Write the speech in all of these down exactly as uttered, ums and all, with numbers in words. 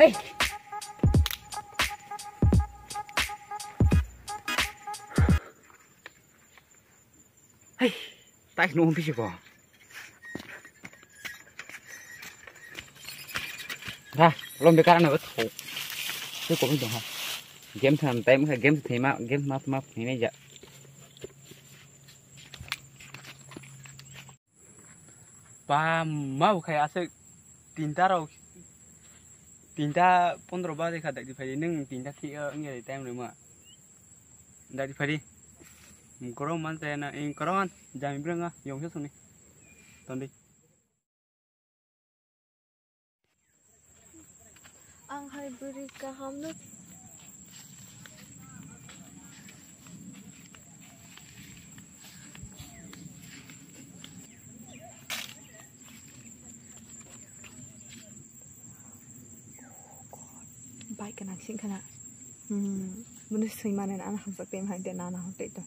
Hey. Hey. Tai no pisi ko. Ha, lom be karana ba tho. Te ko dong ha. Game tham time kha game thema game map map thema ja. Pa ma bu khai aswk tinta rok, tinta pondro baje kha dakti phai nung tinta thi o nge time rima dakti phai. Korong man te na in korong an jami branga yong se suni tondi. Ang hai bwrwi kaham no. Bai kana sing kana. Hmm, munu sing mane na hamsa tem hai de na na hote to.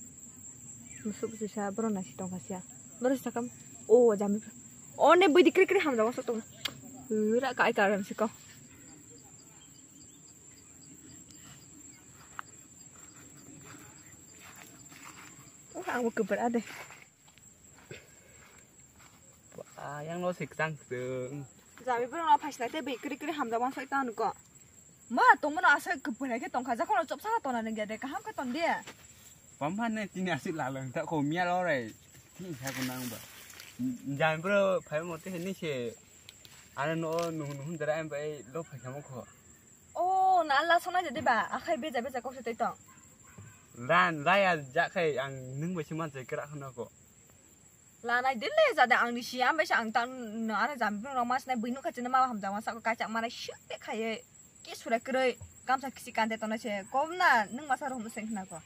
Musuk sisa bro na si tong kasia. Bro sakam. O jami. O ne bidi kri kri hamja waso to. Ura kai karan siko. O ang mo keber ade. Yang lo sik sang seng. Jami bro na phasna te bidi kri kri hamja waso to ko. Ma tongmano asai kwpwrang khe tongkha, jakhano chopsa khe tona nangya de, kaham khe ton de. Pamphane tini aswk lalwng ta kho miya lorai. Tini sa ko nang ba. Jang bro phai mo te ni se. Ano no nuhun nuhun dara em bai lo phai kamo kho. O na la sona de ba, akhai beja beja kok se tong. Ran raya ja khai ang nung bai se man se kra khna ko. Lanai dile jade ang ni siya bai sa ang tan no ana jam bro rok mas nai bui nukha chini ma hamjak ma sako kachak manai sik te khaye ki sura kroi kamsa kisi kante tona se kom na nung masa rom seng khna ko.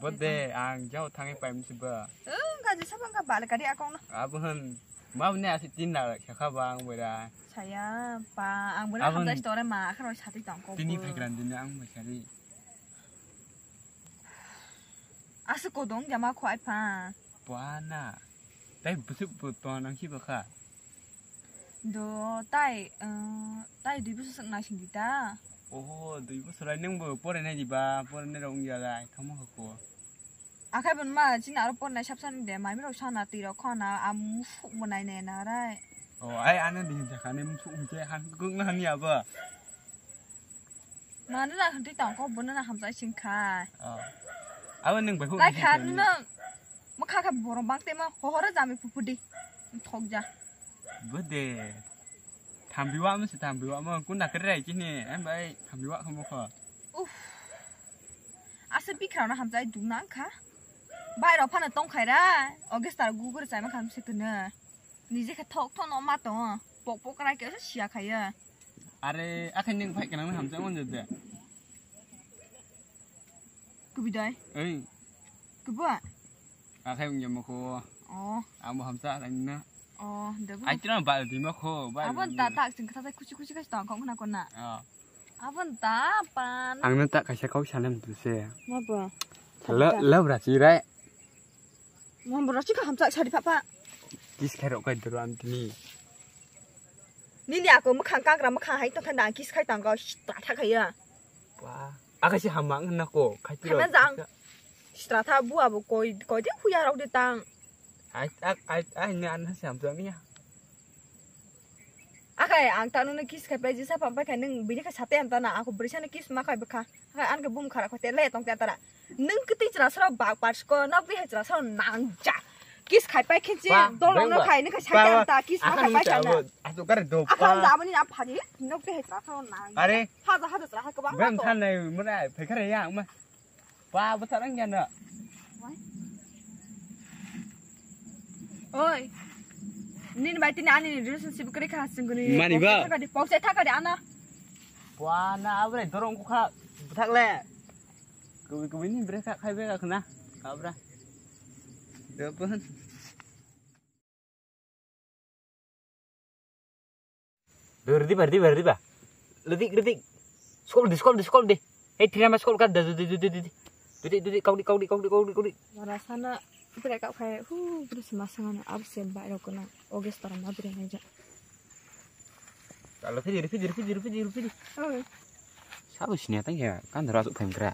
Bode ang jao thangi pai msi ba. Eng kaji sabang ka bal kari akong na. Abon ma ne asi tin na kha kha ba ang bera. Saya pa ang bera Abon hamjak store ma akharo sati tong ko. Tini phai gran din ang bai sari. Aswk kodong jama khwai pha. Pwana. Tai bwswk bo tong nang si bwkha. Do tai, eh, tai dui bwswk swk naising di ta. Oho, dui bwswk lai nang bo porinai di ba, porinai rok wngya lai, thangma kha ko. Akhai bon ma chini aro porinai sab sani de, mai rok sana twi rok khana, am suk bo nai ne na rai. O, ai ano di hinsa khani suk hinse han kuk na hani abo. Mano na hwntwi tong kok bono na hamjak sing kha. Oh. Abo nwng bai huk Lai kha nung mwkha kha borok bang tema hohoro jami pupudi. Thok ja. Bode. Thambi wa mo se thambi wa mo kun na kre chini em bai thambi wa kha mo kho. Uff. Asa bikra na hamjak duna kha. Bai rok phano tong khai ra. Ogestar gugur chai ma kham se kene. Nije khe thok thok no ma tongo. Pok pok krai khe siya khayo. Are, akhai nwng phai kanang hamjak man jade. Kubidai. Ei. Kubo? Akhai wng jamo kho. Oh. Amo hamsa lang na. Oh, debo. Ai tira ba di ma kho, ba. Abo da tak sing kata kuchi kuchi kasi tong kong na kona. Oh. Abo da pan. Ang na tak kaisa kau sanem tu se. Ma ba? Lo, lo bra si rai. Mom bro chika hamsa sari papa. Kis khairok kai doro am tini. Nini ako mwkhang kagra mwkhang hai tongkha na kis khai tangko stra tha khaiya. Ba. Aka si hamang na ko khai tiro. Khana jang. Stra tha bu abo koi koi de huya rok de tang. Ai ai ai ne an ha sam to miya. Akai ang tanu no kiss khai pai jisa pam pai khai nung bini khai sate ang tana ako brisa no kiss ma khai bwkha. Akai ang ke bum khara khote le tong te tara. Nung kiti chra sra bak par sko nok bi hai chra sra nang ja. Kiss khai pai khinchi dolong no khai ni khai sate ang ta kiss ma khai pai chana. Ato kare do pa. Akhang da bani na phadi nok bi hai chra sra nang. Are. Haja haja chra ha kwbang. Bem than nai mura phai khare ya ma. Ba bwsarang ya na. Oi. Nini bai tini ani relationship kri kha singuni. Mani ba? Pokse thakadi, pokse thakadi ana. Ba na abre dorong kha bwthak le. Kubi kubi ni bre kha khai be kha na. Abra. Dopon. Ridi ba, ridi ba, ridi ba. Ledik, ledik. Skol di, skol di, skol di. Hei, three number skol ka, di, di, di. Didi, didi, kau di, kau di, kau di, kau di, kau di. Wara sana, bere kau khai, hu, bere sima sangana, abse bai rok na, oge star ma bere nai ja. Alo, phidi, phidi, phidi, phidi, phidi. Oi. Sabo sinya tang ya, kan dora asuk phaim kra.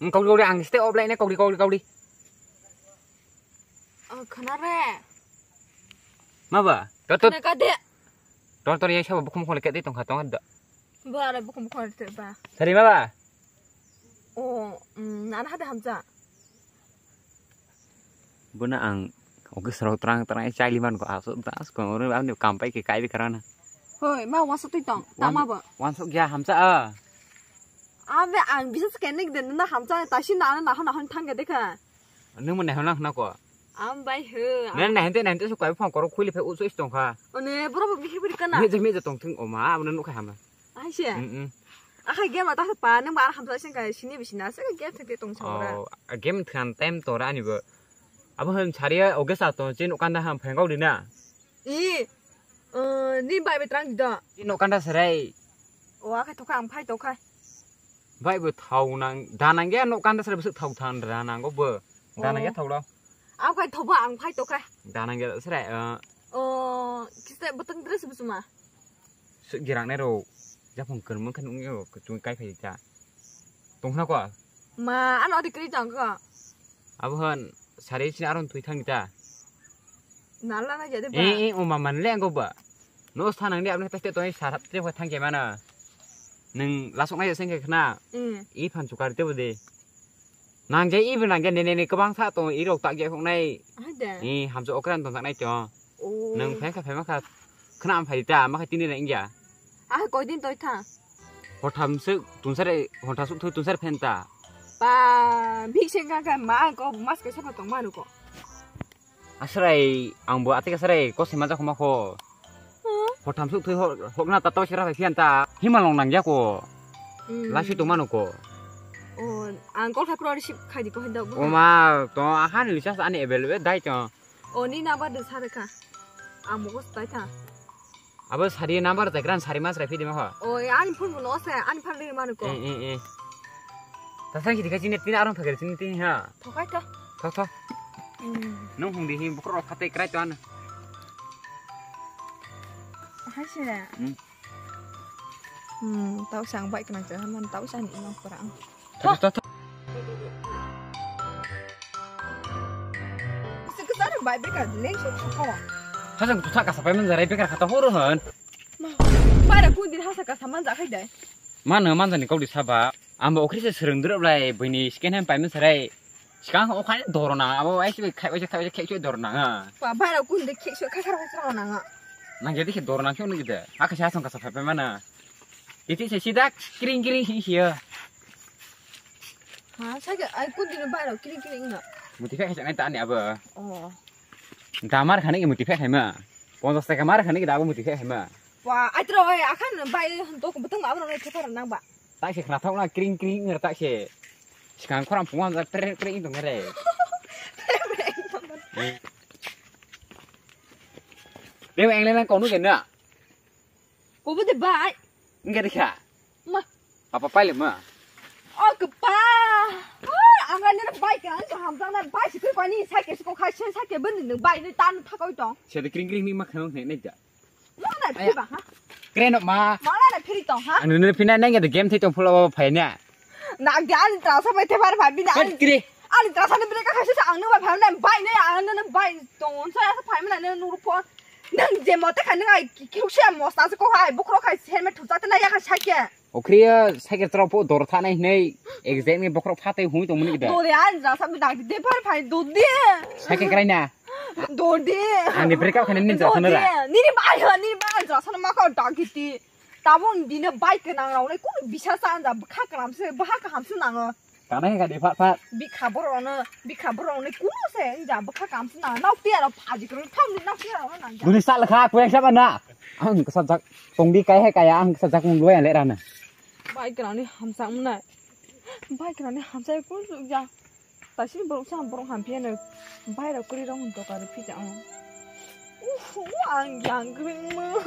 Hmm, kaudi, kaudi, ang stay offline ne, kaudi, kaudi, kaudi. Oh, khana re. Ma ba? Tor, tor. Khana ka de. Tor, tor, ya sabo bukhum khole kedi tongkha, tongkha da. Ba, are bukhum khole te ba. Sari ma ba? Oh, mm, nana hade hamja. Buna ang oke serau terang terang cai liman ko asuk das ko ore ang kam pai ke kai bi karana. Hoi, ma wansuk twi tong, tama bo. Wansuk ya hamsa a. Abe ang bisa skenik den na hamsa ta si na na na na thang ga dekha. Nung mo nehona khna ko. Am bai he. Nang nehente nehente su kai phone koro khuli phe usu is tong kha. One bro bo bihir bihir kana. Meje meje tong thung o ma abo nuk kha hama. Ai se. Mm, mm. Akhai game ta pa nang ba hamsa sing kai sini bisina se game thang tong chora. Oh, game than time tora ani bo. Abo hwn saria oge sa to chin ukanda ham phengau dina. I, eh, ni bai betrang do. Chin ukanda serai. O akhai to kha ang phai to khai. Bai bo thau nang, da nang ge no kanda sere bwswk thau than da nang go bo. Da nang ge thau lo. Ang khai thoba ang phai to khai. Da nang ge sere, eh. O, kisa bwtang dress bwsuma. Sik girang nai ro. Japung kwnmung khan ung yo kchung kai phai ta. Tong khna ko? Ma, ano adi kri jang ko. Abo hwn sari sini aron thui thang ta. Nalana jadi ba. Eh, eh, o ma man le ang go ba. No sa nang di abne teste to sa te thang ke mana. Nung lasok nai seng ke khna. Mm. I phan chukar te bode. Nang je i nang je ne ne ne kwbang sa to i rok tak je khok nai. Ada. I hamso okran ton tak nai to. Oh. Nung phen kha phen ma kha. Khna am phai ta ma kha tini na ingya. Ah, koi din toi tha. Hotham se tunsare, hotham se tui tunsare phen ta. Pa, bik se ga ga ma ko mas ke sa tong ma ko. Asrai, ang bo atik asrai, ko sima jak ma ko. Hmm? Hotham suk thui hok, hok na ta to sira phai phian ta. Himal long nang ya ko. Hmm. Lasi tong mano ko. Oh, ang kol thakro receive khai di ko hendo. O ma, to ahan lisas ani available dai to. O ni number de sare kha. Ang mo ko stai tha. Abo sari number jakran sari mas rai phidi ma ho. O, ani phone bo no se, ani phone ri manu ko. Eh, eh, eh. Ta sang sidi ka chini tin aron phagari chini tin ha. Thokai ta. Tho, tho. Hmm. Nung hung di hi bukur rok phatai krai to an. Hai se. Hmm. Hmm, tau sang bai kena jahan man tau sang ni mang kurang. Tho, tho, tho. Bisa kesana bai bekar leng suk suk ko. Hasang tu thak kasa pai man jarai bekar kata horo han. Ma, bara kun din hasa kasa man jakai dai. Mana man jani kau di saba. Amba okri se sereng duro blai bini second hand pai man sarai. Sikang o khai doro na abo ai se khai khai khai khai doro na. Pa bara kun de khai khai khai doro na. Nang jadi ke doro na kyo ni de. Aka sa song kasa pai mana. Iti se sidak kring kring hi hi ya. Ha, sake ai kun dino bai rok kiri kiri ino. Muti phek hai nai tani abo. Oh. Damar khani muti phek hai ma. Ponchas taka mar khani da abo muti phek hai ma. Wa, ai tro ai akhan bai to beteng abo rok thepar nang ba. Tak se khna thok na kring kring ngar tak se. Sikang khoram phung ang pre pre ing tong re. Bebo engle nang konu ke na. Kobo de bai. Nge de kha. Ma. Papa paile ma. O kpa. Oi, ang ani bai ka ang ham jang na bai sikri kwani cycle sikok khai cycle bini nung bai ni tan thakoi tong. Se de kring kring ni ma khang ne ne ja. Ma na phi ba ha. Kren ma. Ma na na phiri tong ha. Anu ne phina nang de game thai tong phulo phai na. Na ga ani trasa bai te bar bai bini. Pat kri. Ani trasa ni bile ka khai sa ang nung bai phai na bai ne ang nung bai tong sa phai na nung ru pho. Nang je mote khai nung ai ki ki se mosta se ko hai bukro khai helmet thucha te na ya khai cycle. Okhriya cycle chwrao pho dor thanai hinwi exam ni bokhorok phatwi hwnwi tongmani kida. Dode, ang jasa mi dagdi de phar phai dode. Cycle krai na. Dode. Ani break up khani nini jasa nara. Nini bai ha, nini bai jasa na maka dagdi. Tabong dine bai ke nang raunai kunu bisa sa anja bwkha kalam se bwkha kaham se nango. Kana he kadi phat phat. Bikha borok no, bikha borok no kunu se anja bwkha kaham se nango. Nok tiya rok phaji kro thom ni nok tiya rok nang. Buni sal kha kuya sa bana. Ang kasa jak tongdi kai hai kaya ang kasa jak mung luai le rana. Bai grani hamsa muna. Bai grani hamsa kun suk ja. Tasi borok sa borok ham piya no. Bai rok kri rong to kar phi ja ang. Uff, ang yang kring mo.